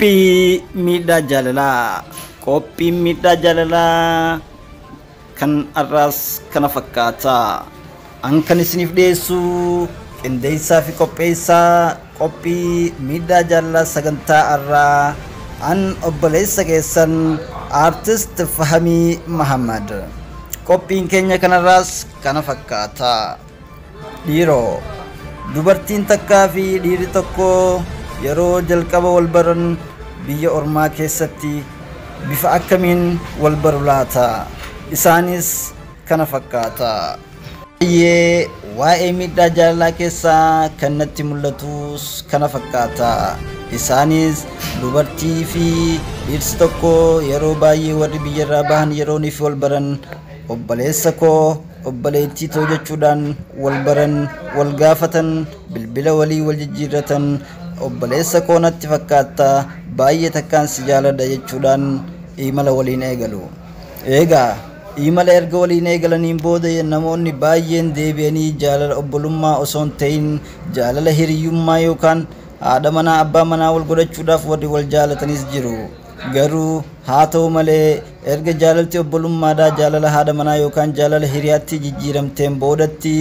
Qophii miidhaa jaalalaa. Qophiin miidhaa jaalalaa kan har'aas kana fakkaata. An kan isiniif dhiyeessu qindeessaa fi qopheessaa qophii miidhaa jaalalaa sagantaa har'aa an obboleessa keessan Aartist Fahamii Mahammad. Qophiin keenya kanarraas kana fakkaata. Dhiiroo, dubartiin takkaa fi dhiirri tokko yeroo jalqaba wal baran biyya ormaa keessatti bifa akkamiin wal baru laata? Isaanis kana fakkaata. Baay'ee waa'ee miidhaa jaalalaa keessaa kan natti mul'atus kana fakkaata. Isaanis dubartii fi dhiirsi tokko yeroo baay'ee warri biyyarraa bahan yerooniif wal baran obboleessa koo obboleettii too jechuudhaan wal baran, wal gaafatan, bilbila walii wal jijjiirratan, obboleessa koo natti fakkaatta, baay'ee takkaan si jaaladha jechuudhaan imala waliin eegalu. Eegaa imala erga waliin eegalaniin booda namoonni baay'een deebi'anii jaalala obbolummaa osoo hin ta'in jaalala hiriyyummaa yookaan haadha manaa abbaa manaa wal godhachuudhaaf warri wal jaalatanis jiru. Garuu haa ta'u malee erga jaalalti obbolummaadhaa jaalala haadha manaa yookaan jaalala hiriyaatti jijjiiramteen boodatti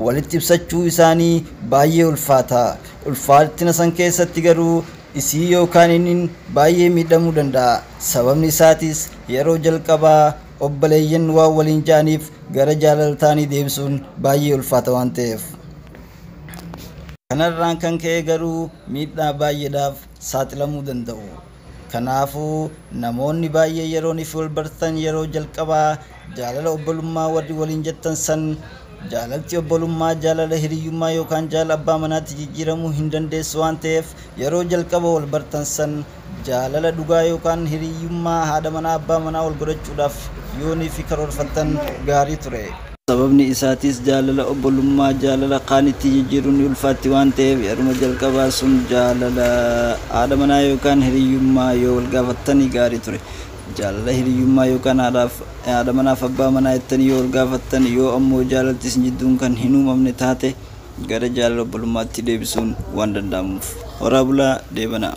walitti ibsachuu isaanii baay'ee ulfaata. Ulfaatina san keessatti garuu isii yookaan inni baay'ee miidhamuu danda'a. Sababni isaatis yeroo jalqabaa obboleeyyan waan waliin ja'aniif gara jaalala taanii deebisuun baay'ee ulfaata waan ta'eef. Kanarraan kan ka'e garuu miidhaa baay'eedhaaf saaxilamuu danda'u. Kanaafuu namoonni baay'ee yeroon if wal bartan yeroo jalqabaa jaalala obbolummaa warri waliin jettan san jaalalti obbolummaa jaalala hiriyyummaa yookaan jaalala abbaa manaatti jijjiiramuu hin dandeessu waan ta'eef yeroo jalqaba wal bartan san jaalala dhugaa yookaan hiriyyummaa haadha manaa abbaa manaa wal godhachuudhaaf yoonii fi karoorfattan gaarii ture. Sababni isaatis jaalala obbolummaa jaalala kaanitti jijjiiruun ni ulfaatti waan ta'eef yeruma jalqabaa sun jaalala haadha manaa yookaan hiriyyummaa yoo wal gaafattanii gaarii ture. Jaalala hiriyyummaa yookaan haadha manaaf abbaa manaa jettanii yoo wal gaafattan yoo ammoo jaalalti isin jidduun kan hin uumamne taate gara jaalala obbolummaatti deebisuun waan danda'amuuf. Horaa bulaa deebanaa.